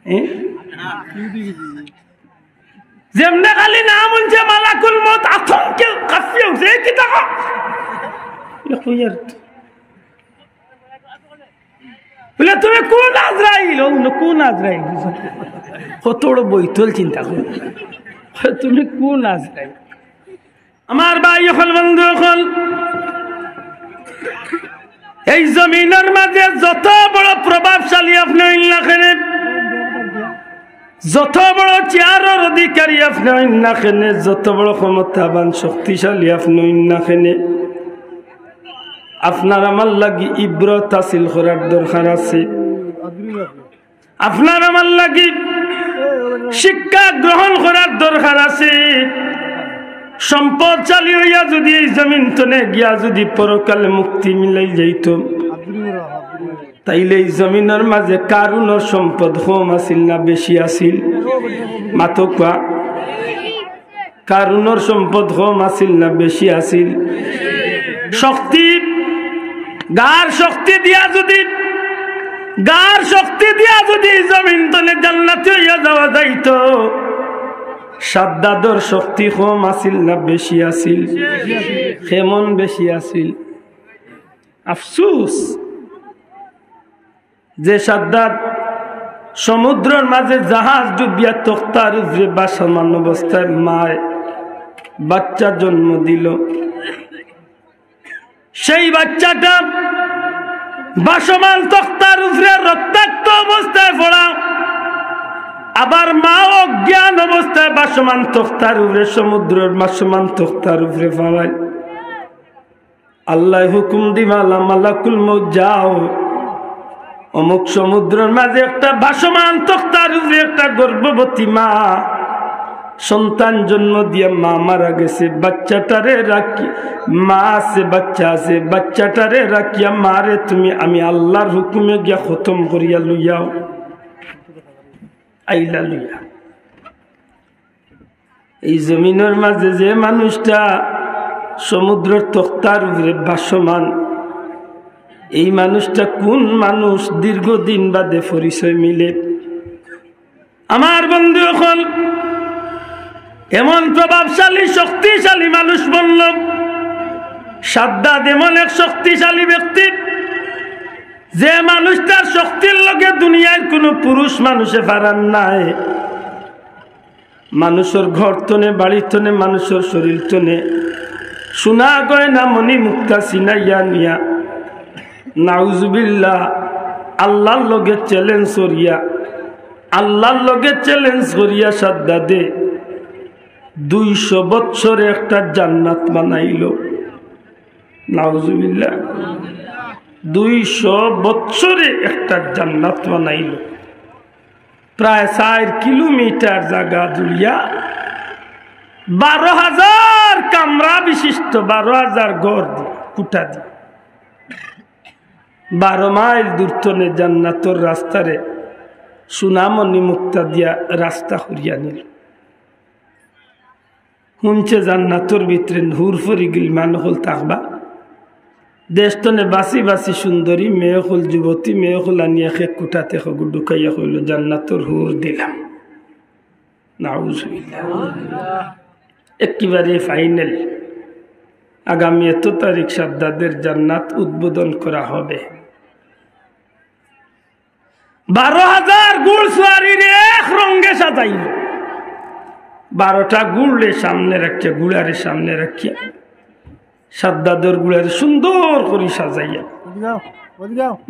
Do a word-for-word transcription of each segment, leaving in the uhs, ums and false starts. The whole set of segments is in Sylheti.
এ? যেমনে খালি নাম হুনছে মালাকুল মউত আতঙ্কে কাঁপিয়া উঠছে, "এ কিতা কও?" বলে, "তুমি কুন আজরাইল?" "ও, না, কুন আজরাইল?" কত বড় বৈতল চিন্তা করি। "তুমি কুন আজরাইল?" আমার ভাই অকল, বন্ধু অকল, এই জমিনর মাঝে যত বড় প্রভাবশালী আপনে অইন না কেনে, যত বড় চেয়ারর অধিকারী আপনে অইন না কেনে, যত বড় ক্ষমতাবান শক্তিশালী আপনে অইন না কেনে, আপনার আমার লাগি ইবরত হাসিল করার দরকার আছে। আপনার আমার লাগি শিক্ষা গ্রহণ করার দরকার আছে। সম্পদশালী অইয়া যুদি এই জমিন তনে গিয়া যুদি পরকালে মুক্তি মিলাই যাইতো, তাইলে এই জমিনর মাঝে কারুনর সম্পদ কম আছিল না বেশি আছিল? মাতো কউক্কা। কারুনর সম্পদ কম আছিল না বেশি আছিল? শক্তি, গার শক্তি দিয়া যুদি, গার শক্তি দিয়া যুদি জমিন তনে জান্নাতি অইয়া যাওয়া যাইতো, সাদ্দাদর শক্তি কম আছিল না বেশি আছিল? কেমন বেশি আছিল? আফসুস, যে সাদ্দাদ সমুদ্রর মাঝে জাহাজ ডুবিয়া তক্তার উপরে ভাসমান অবস্থায় মায় বাচ্চা জন্ম দিল, সেই বাচ্চাটা ভাসমান তক্তার উপরে রক্তাক্ত অবস্থায় পড়া, আবার মা অজ্ঞান অবস্থায় ভাসমান তক্তার উপরে, সমুদ্রর ভাসমান তক্তার উপরে পাওয়ায় আল্লায় হুকুম দিবা, "মালাকুল মউত, যাও, অমুক সমুদ্রর মাঝে একটা ভাসমান তক্তার উপরে একটা গর্ভবতী মা সন্তান জন্ম দিয়া মা মারা গেছে, বাচ্চাটারে রাখি, মা আছে, বাচ্চা আছে, বাচ্চাটারে রাখিয়া মারে তুমি আমি আল্লার হুকুমে গিয়া খতম করিয়া লইয়াও।" আইলা লইয়া। এই জমিনর মাঝে যে মানুষটা সমুদ্রর তক্তার উপরে ভাসমান, এই মানুষটা কুন মানুষ দীর্ঘদিন বাদে পরিচয় মিলে। আমার বন্ধু অকল, এমন প্রভাবশালী, শক্তিশালী মানুষ বলল, সাদ্দাদ এমন এক শক্তিশালী ব্যক্তি, যে মানুষটার শক্তির লগে দুনিয়ার কুনু পুরুষ মানুষে পারার নাই। মানুষর ঘর তনে, বাড়ি তনে, মানুষর শরীর তনে সোনা গয়না মণি মুক্তা ছিনাইয়া নিয়া, নাউজুবিল্লাহ, আল্লার লগে challenge করিয়া, আল্লার লগে challenge করিয়া সাদ্দাদে দুইশো বৎসরে একটা জান্নাত বানাইল। নাউজুবিল্লাহ, দুইশো বৎসরে একটা জান্নাত বানাইল। প্রায় চার কিলোমিটার জাগা জুড়িয়া বারো হাজার কামরা বিশিষ্ট, বারো হাজার ঘর দি, কুঠা দি, বারো মাইল দূর তনে জান্নাতর রাস্তারে সোনা মণি মুক্তা দিয়া রাস্তা করিয়া নিল। হুনছে জান্নাতর ভিতরে হুর পরি গিলমান অকল থাকবা। দেশ তনে বাছি বাছি সুন্দরী মেয়ে অকল, যুবতী মেয়ে অকল আনিয়া এক কুঠাত হগু ঢুকাইয়া কইল, "জান্নাতর হুর দিলাম।" নাউজুবিল্লাহ। একেবারে final। আগামী এত তারিখ সাদ্দাদের জান্নাত উদ্বোধন করা হবে। বারো হাজার ঘুড় সুয়ারিরে এক রঙ্গে সাজাইল। বারোটা ঘুড়রে সামনে রাখিয়া, ঘুড়ারে সামনে রাখিয়া, সাদ্দাদর ঘুড়ারে সুন্দর করি সাজাইয়া,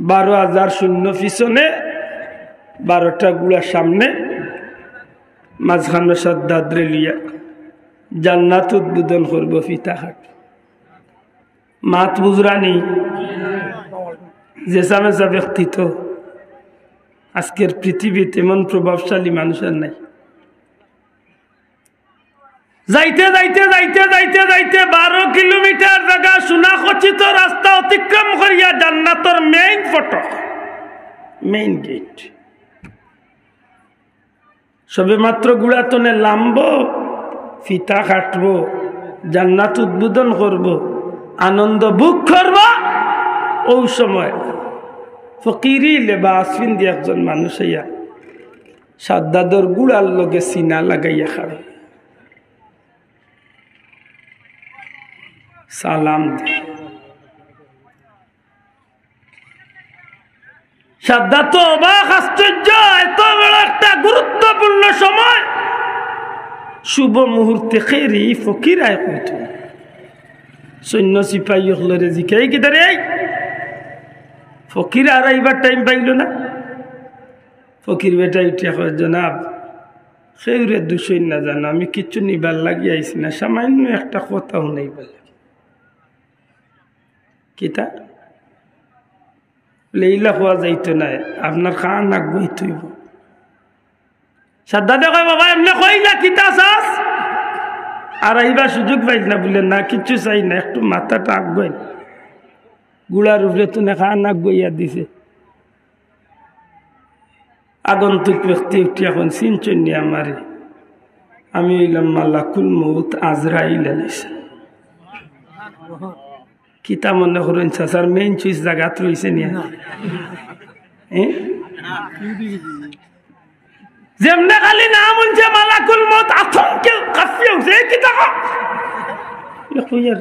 বারো হাজার সৈন্য পিছনে, বারোটা ঘুড়া সামনে, মাঝখানো সাদ্দাদরে লইয়া জান্নাত উদ্বোধন করব ফিতা কাট। মাত বুঝরানি? যেসা মেসা ব্যক্তি তো আজকের পৃথিবীত এমন প্রভাবশালী মানুষ আর নাই। যাইতে, যাইতে, যাইতে, যাইতে, যাইতে বারো কিলোমিটার জাগা সোনা খচিত রাস্তা অতিক্রম করিয়া জান্নাতর main ফটক, main gate। সবে মাত্র ঘুড়া তনে লামবো, ফিতা কাটবো, জান্নাত উদ্বোধন করব, আনন্দ ভোগ করব। ওই সময় ফকিরি লেবাস পিন্দি একজন মানুষ আইয়া শাদ্দাদর গুড়ার লগে সিনা লাগাইয়া খাড়া। সালাম দে। শাদ্দাদ তো অবাক, আশ্চর্য, এত বড় একটা গুরুত্বপূর্ণ সময়, শুভ মুহূর্তে খেরি ফকির আয় কইতো। সৈন্য সিপাহী অকলরে জিকাই, "কিতা রে, এই ফকির আর আইবার টাইম পাইল না?" ফকির বেটায় উঠিয়া কয়, "জনাব, খেউরে দুষইন না জানো, আমি কিচ্ছু নিবার লাগি আইছি না, সামান্য একটা কথা হুনাইবার লাগি।" "কিতা?" বলে, "ইলা কওয়া যাইতো নায়, আপনার কান আগুয়াইতে অইবো।" শাদ্দাদে কয়, "বাবা, এমনে কই না, কিতা চাস?" আর আইবার সুযোগ পাইল না, বলে, "না, কিচ্ছু চাই না, একটু মাথাটা আগুয়াইন।" গুড়ার উপরে তুনে কান আগুয়াইয়া দিছে। আগন্তুক ব্যক্তি উঠিয়া কইন, "চিনছইন নি আমারে? আমি অইলাম মালাকুল মউত আজরাইল আলাইহিস সালাম।" কিতা মনে করইন, চাচার মেইন সুইচ জাগাত রইছে নি? এ? যেমনে খালি নাম হুনছে মালাকুল মউত আতঙ্কে কাঁপিয়া উঠছে, "এ কিতা?" এ কই আর?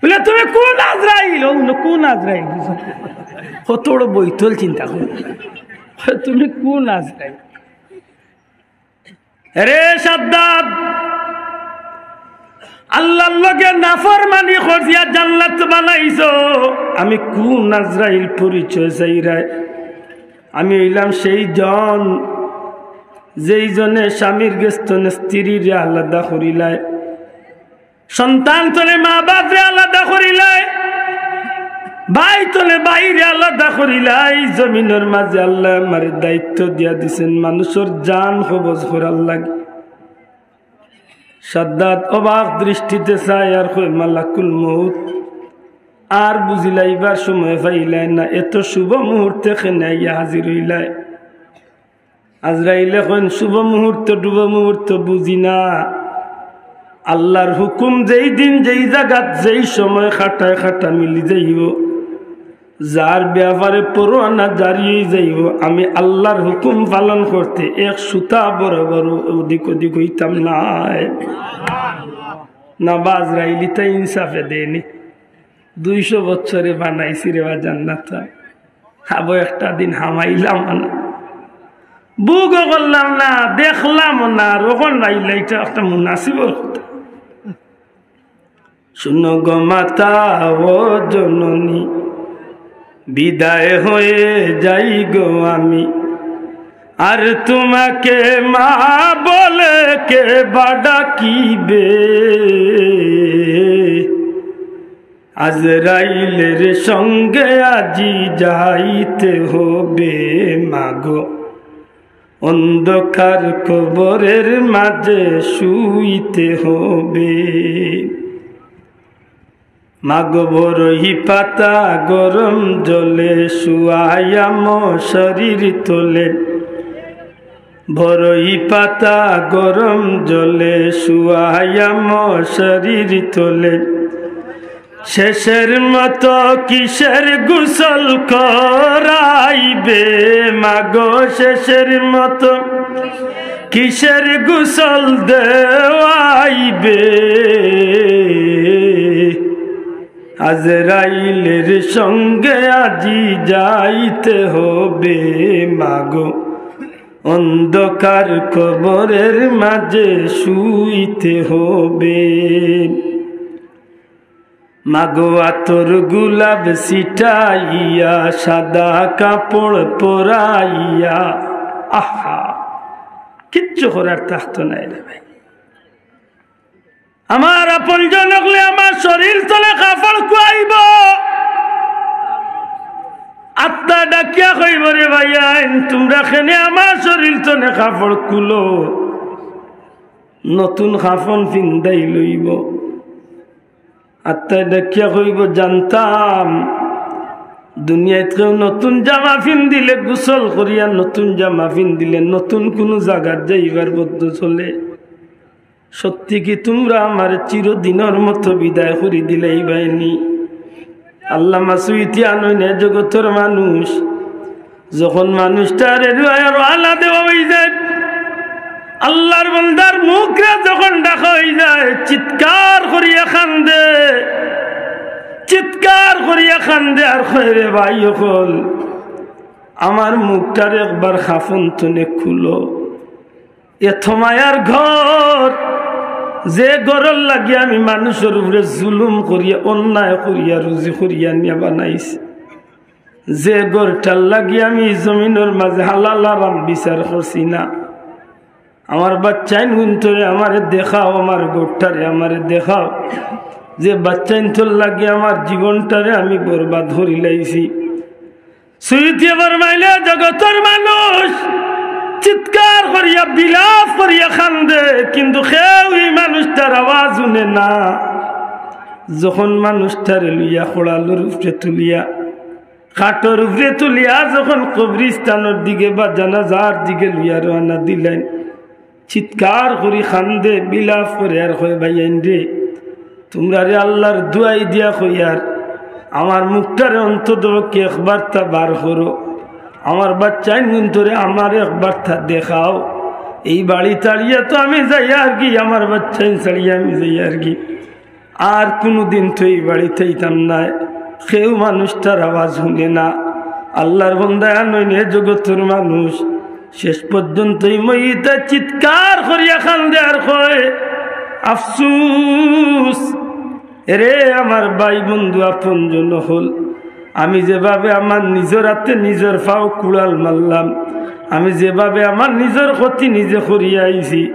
বলে, "তুমি কোন আজরাইল?" ও, "কোন আজরাইল?" কত বড় বৈতল চিন্তা করে। "তুমি কোন আজরাইল?" রে শাদ্দাদ, আল্লাহর লগে নাফরমানি করছিয়া জান্নাত বানাইছো। আমি কোন আজরাইল পরিচয় চাইরায়? আমি অইলাম সেই জন, যেই জনে স্বামীর গেছ থনে স্ত্রীরে আলাদা করিলায়, সন্তান থনে মা বাপরে আলাদা করিলায়, ভাই থনে ভাইরে আলাদা করিলায়। জমিনর মাঝে আল্লায় আমারে দায়িত্ব দিয়া দিছেন মানুষর জান কবজ করার লাগি। শাদ্দাদ অবাক দৃষ্টিতে চায় আর কয়, "মালাকুল মউত, আর বুঝিলাইবার সময় পাইলায় না, এত শুভ মুহূর্তে কেনে আইয়া হাজির অইলায়?" আজরাইলে কইন, "শুভ মুহূর্ত, ডুভ মুহূর্ত বুঝি না। আল্লাহর হুকুম যেই দিন, যেই জাগাত, যেই সময় খাটায় খাটা মিলি যাইবো, যার ব্যাপারে পরোয়ানা জারি অই যাইবো, আমি আল্লাহর হুকুম পালন করতে এক সুতা বরাবর ওদিক ওদিক অইতাম নায়।" না বা আজরাইল ইতা ইনসাফে দেয়নি। দুইশো বছরে বানাইছি রে বা জান্নাত, আবো একটা দিন হামাইলাম না, বুকও করলাম না, দেখলাম না, আর অখন আইলে ইটা একটা মুনাসিবর কথা। শুনো গো মাতা ও জননী, বিদায় হয়ে যাই গো আমি, আর তোমাকে মা বলে কে বা ডাকিবে? আজরাইলের সঙ্গে আজি যাইতে হবে মাগো, অন্ধকার কবরের মাঝে শুইতে হবে। মাগো বরই পাতা গরম জলে শুয়াইয়া মশারির তলে, বরই পাতা গরম জলে শুয়াইয়া মশারির তলে, শেষের মতো কিসের গোসল করাইবে মাগো, শেষের মতো কিসের গোসল দেওয়াইবে? আজরাইলের সঙ্গে আজি যাইতে হবে মাগো, অন্ধকার কবরের মাঝে শুইতে হবে। মাগো আতর গোলাপ ছিটাইয়া, সাদা কাপড় পরাইয়া, আহা, কিচ্ছু করার থাকতো নায় রে ভাই। আমার আপনজন অকলে আমার শরীর তনে কাপড় খুয়াইবো। আত্মা ডাকিয়া কইবো, "রে ভাইয়াইন, তুমরা কেনে আমার শরীর তনে কাপড় খুলো?" নতুন কাফন ফিন্দাই লইবো। আত্মায় ডাকিয়া কইবো, "জানতাম দুনিয়াত কেউ নতুন জামা ফিন্দিলে, গোসল করিয়া নতুন জামা ফিন্দিলে, নতুন কুনু জাগাত যাইবার বদ্ধ চলে। সত্যি কি তুমরা আমারে চিরদিনর মতো বিদায় করি দিলাইবায়নি?" আল্লামা সুয়ুতী আনইন এ জগতর মানুষ। যখন মানুষটারে রওয়ানা দেওয়া অইযায়, আল্লার বন্দার মুখরে যখন ডাকা অইযায়, চিৎকার করিয়া কান্দে, চিৎকার করিয়া কান্দে আর কয়, "রে ভাই অকল, আমার মুখটারে একবার কাফন তনে খুলো।" এত মায়ার ঘর, যে ঘরর লাগি আমি মানুষর উপরে জুলুম করিয়া, অন্যায় করিয়া, রুজি করিয়া নিয়া বানাইছি, যে ঘরটার লাগি আমি জমিনর মাঝে হালাল হারাম বিচার করছি না, আমার বাচ্চাইন গুন্তরে আমারে দেখাও, আমার ঘরটারে আমারে দেখাও, যে বাচ্চাইন্তর লাগি আমার জীবনটারে আমি বরবাদ করিলাইছি। সুয়ুতী ফরমাইলে, জগতর মানুষ চিৎকার করিয়া, বিলাপ করিয়া কান্দে, কিন্তু কেউ ই মানুষটার আওয়াজ হুনে না। যখন মানুষটারে লইয়া খড়ালর উপরে তুলিয়া, খাটর উপরে তুলিয়া যখন কবরিস্তানর দিকে বা জানাজার দিকে লইয়া রওয়ানা দিলাইন, চিৎকার করি কান্দে, বিলাপ করে আর কয়, "ভাইয়াইন রে, তুমরারে আল্লার দুয়াই দিয়া কইয়ার, আমার মুখটারে অন্তত পক্ষে একবারতা বার করো, আমার বাচ্চাইন গুন্তরে আমারে একবারতা দেখাও। এই বাড়ি ছাড়িয়া তো আমি যাইয়ারগি, আমার বাচ্চাইন ছাড়িয়া আমি যাইয়ারগি।" আর কুনুদিন তো ই বাড়িত আইতাম নায়। কেউ মানুষটার আওয়াজ হুনে না। আল্লার বন্দা আনইন এ জগতর মানুষ। শেষ পর্যন্ত ই মইয়িতে চিৎকার করিয়া কান্দে আর কয়, "আফসুস, এরে আমার ভাই বন্ধু আপনজন অকল, আমি যেভাবে আমার নিজর আতে নিজর পাও কুড়াল মারলাম, আমি যেভাবে আমার নিজর ক্ষতি নিজে করিয়া আইছি,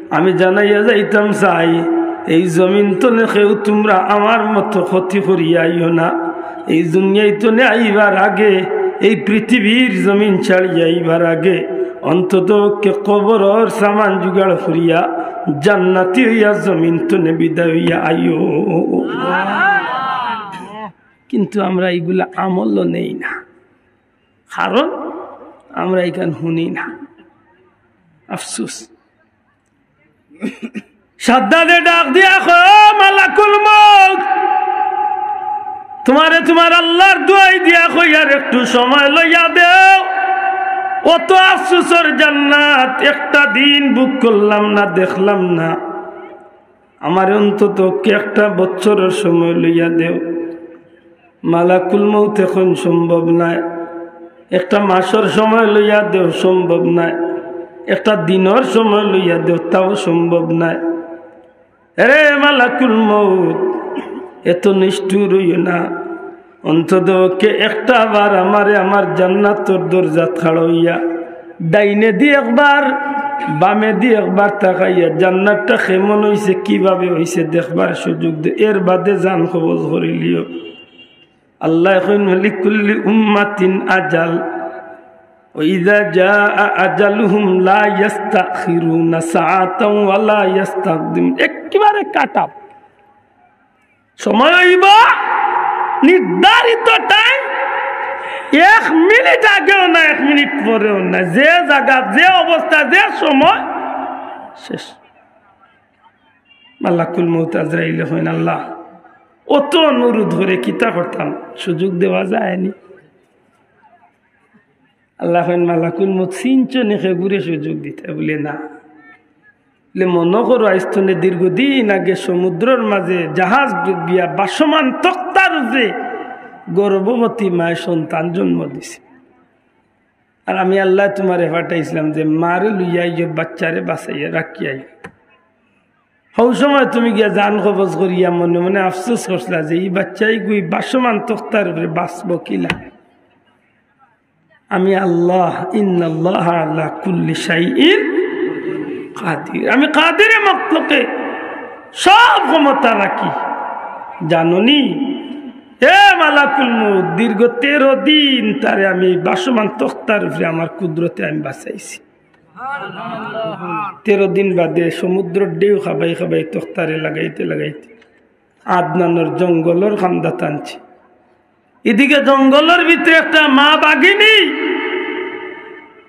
আমি জানাইয়া যাইতাম চাই, এই জমিন তনে কেউ তুমরা আমার মতো ক্ষতি করিয়া আইও না। এই দুনিয়াইত তনে আইবার আগে, এই পৃথিবীর জমিন ছাড়িয়া আইবার আগে অন্তত পক্ষে কবরর সামান জোগাড় করিয়া জান্নাতি অইয়া জমিন তনে বিদায় অইয়া আইও।" কিন্তু আমরা ইগুলা আমলও নেই না, কারণ আমরা ইখান হুনি না। আফসুস। সাদ্দাদে ডাক দিয়া কয়, "ও মালাকুল মউত, তুমারে তুমার আল্লার দুয়াই দিয়া কইয়ার একটু সময় লইয়া দেও। অত আফসুসর জান্নাত, একটা দিন ভোগ করলাম না, দেখলাম না। আমারে অন্তত পক্ষে একটা বছরর সময় লইয়া দেও।" মালাকুল মউতে কইন, "সম্ভব নায়।" "একটা মাসর সময় লইয়া দেও।" "সম্ভব নায়।" "একটা দিনর সময় লইয়া দেও।" "তাও সম্ভব নায়।" "এরে মালাকুল মউত, এত নিষ্ঠুর অইও না, অন্তত পক্ষে একটা বার আমারে আমার জান্নাতর দরজাত খাড়া অইয়া ডাইনেদি একবার, বামেদি একবার তাকাইয়া জান্নাতটা কেমন অইছে, কিভাবে অইছে দেখবার সুযোগ দেও, এর বাদে জান কবজ করিলিও।" আল্লায় কইন, "লিকুল্লি উম্মাতিন আজাল, ওয়া ইযা জাআ আজালুহুম লা ইয়াস্তাখিরুনা সাআতাও ওয়া লা ইয়াস্তাকদিমুন।" একেবারে কাটা সময় অইবো, নির্ধারিত টাইম, এক মিনিট আগেও না, এক মিনিট পরেও না, যে জাগাত, যে অবস্থা, যে সময়, শেষ। মালাকুল মউত আজরাইলে কইন, "আল্লাহ, অত অনুরোধ করে কিতা করতাম, সুযোগ দেওয়া যায়নি।" আল্লায় কইন, "মালাকুল মউত চিনছো নি কেগুরে সুযোগ দিতা?" বলে, "না।" বলে, "মনো করো, আইজ তনে দীর্ঘদিন আগে সমুদ্রর মাঝে জাহাজ ডুবিয়া ভাসমান তক্তার উপরে গর্ভবতী মায় সন্তান জন্ম দিছে। আর আমি আল্লায় তুমারে পাঠাইছলাম যে মারে লইয়া আইও, বাচ্চারে বাঁচাইয়া রাখিয়া আইও।" হউ সময় তুমি গিয়া জান কবজ করিয়া মনে মনে আফসোস করছলা যে ই বাচ্চাইগুই ভাসমান তক্তার উপরে বাঁচবো কিলা? আমি আল্লাহ, ইন্নাল্লাহা আলা কুল্লি শাইইন কাদির। আমি কাদিরে মতলকে সব ক্ষমতা রাখি। জানো নি? এ মালাকুল মউত, দীর্ঘ তেরো দিন তারে আমি ভাসমান তক্তার উপরে আমার কুদরতে আমি বাঁচাইছি। তেরো দিন বাদে সমুদ্রর ঢেউ খাবাই খাবাই তক্তারে লাগাইতে লাগাইতে আদনানর জঙ্গলর কান্দা টানছি। এদিকে জঙ্গলর ভিতরে একটা মা বাঘিনী,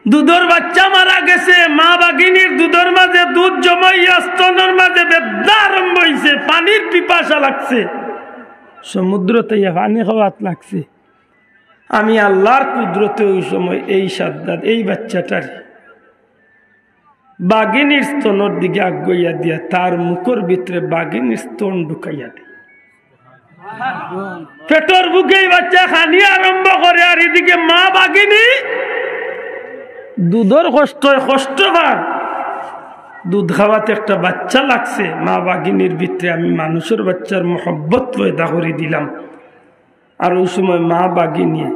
দুধর বাচ্চা মারা গেছে। মা বাঘিনীর দুধর মাঝে দুধ জমাইয়া স্তনর মাঝে বেদনা আরম্ভ অইছে, পানির পিপাসা লাগছে। সমুদ্র তইয়া পানি খাওয়াত লাগছে। আমি আল্লাহর কুদরতে ওই সময় এই সাদ্দাদ, এই বাচ্চাটারে বাঘিনীর স্তনর দিকে আগুয়াইয়া দিয়া তার মুখর ভিতরে বাঘিনীর স্তন ঢুকাইয়া দেই। পেটর ভুকে এই বাচ্চা খানি আরম্ভ করে, আর এদিকে মা বাঘিনী দুধর কষ্ট, কষ্ট পার। দুধ খাওয়াতে একটা বাচ্চা লাগছে, মা বাঘিনীর ভিতরে আমি মানুষর বাচ্চার মহব্বত পয়দা করি দিলাম। আর ওই সময় মা বাঘিনীয়ে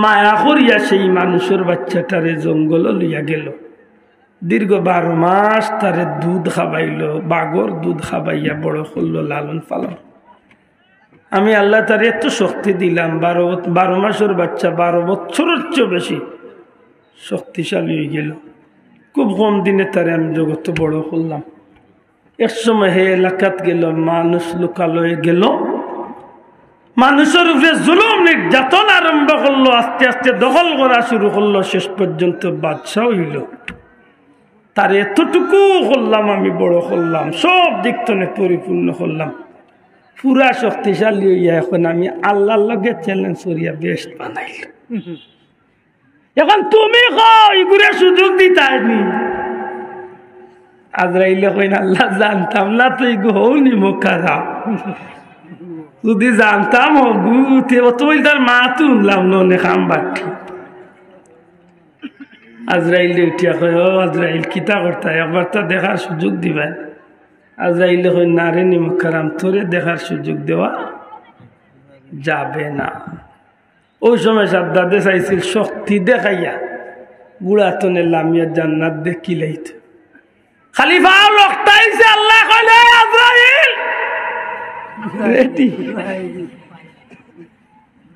মায়া করিয়া সেই মানুষর বাচ্চাটারে জঙ্গলো লইয়া গেল। দীর্ঘ বারো মাস তারে দুধ খাবাইল, বাঘর দুধ খাবাইয়া বড় করলো, লালন পালন। আমি আল্লাহ তারে এত শক্তি দিলাম, বারো বত-, বারো মাসর বাচ্চা বারো বছরর চেয়েও বেশি শক্তিশালী হয়ে গেল। খুব কম দিনে তারে আমি জগতে বড় করলাম। এক সময় হে এলাকাত গেল, মানুষ লোকালয়ে গেল, মানুষর উপরে জুলুম নির্যাতন আরম্ভ করলো, আস্তে আস্তে দখল করা শুরু করলো, শেষ পর্যন্ত বাদশা হইল। তারে এতটুকু করলাম, আমি বড় করলাম, সব দিক তনে পরিপূর্ণ করলাম, পুরা শক্তিশালী হইয়া এখন আমি আল্লাহর লগে চ্যালেঞ্জ করিয়া বেহেশত বানাইল। এখন তুমি কও, ইগুরে সুযোগ দিতায়নি? আজরাইলে কইন, "আল্লাহ, জানতাম না তো ইগু হউ নিমক খারা। যদি জানতাম হগু, তে অত বইল তার মা তো উনলাম ননে খাম বাটি।" আজরাইলে উঠিয়া কয়, "ও আজরাইল, কিতা করতায়? একবার তা দেখার সুযোগ দিবায়।" আজরাইলে কয়, "না রে নিমক খারাম, তোরে দেখার সুযোগ দেওয়া যাবে না।" ওই সময় সাদ্দাদে চাইছিল শক্তি দেখাইয়া গুড়া তনে লামিয়া জান্নাত দেখিলাইত। খালি পাও লকটাইছে, আল্লাহ কইলে, "আজরাইল, রেডি।"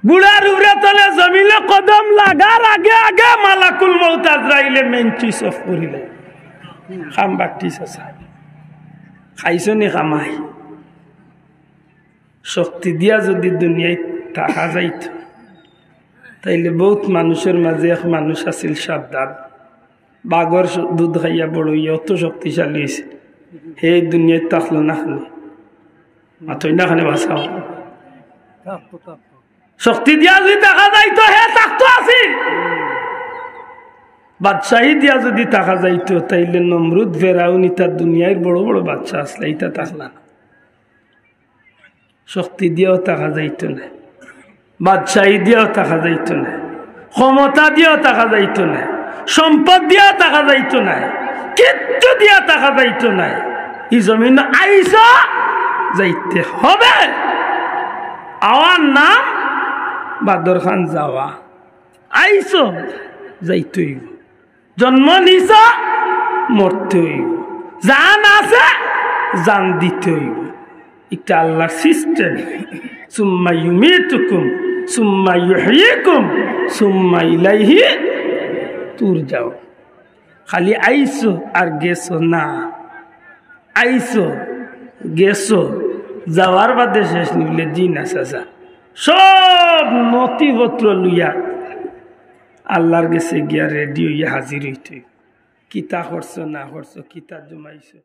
গুড়ার উপরে তলে জমিনে কদম লাগার আগে আগে মালাকুল মউত আজরাইলে মেইন সুইচ অফ করিলে। খাম বাটি চাচা। খাইছো নি কামাই? শক্তি দিয়া যদি দুনিয়াত থাকা যাইত, তাইলে বহুত মানুষর মাঝে এক মানুষ আছিল সাদ্দাদ, বাঘর স-, দুধ খাইয়া বড় হইয়া অত শক্তিশালী হইছে, হে দুনিয়াত থাকলো না খানে, মাতই না খানে বাঁচাও। শক্তি দিয়া যদি থাকা যাইতো, হে থাকতো আছিল। বাদশাহী দিয়া যদি থাকা যাইতো, তাইলে নমরুদ ফেরাউন ইতা দুনিয়ার বড় বড় বাদশা আসলে ইতা থাকলা না। শক্তি দিয়াও থাকা যাইতো না, বাদশাহী দিয়াও থাকা যাইতো না, ক্ষমতা দিয়াও থাকা যাইতো না, সম্পদ দিয়াও থাকা যাইতো না, কিচ্ছু দিয়া থাকা যাইতো না। এই জমিন আইসা যাইতে হবে। আওয়ার নাম বাদর খান যাওয়া। আইসো যাইতে হইব। জন্ম নিছ, মরতে হইব। জান আছে, জান দিতে হইব। এটা আল্লাহর সিস্টেম। সুম্মা ইউমিতুকুম, সুম্মা ইউহয়িকুম, সুম্মা ইলাইহি তুরজাউন। খালি আইসো আর গেছো না, আইসো, গেছো, যাওয়ার বাদে শেষ নি বলে? জি না চাচা, সব নথিপত্র লইয়া আল্লাহর গেছে গিয়া রেডি হইয়া হাজির হইতে হইব। কিতা করছো না করছো, কিতা জমাইছো।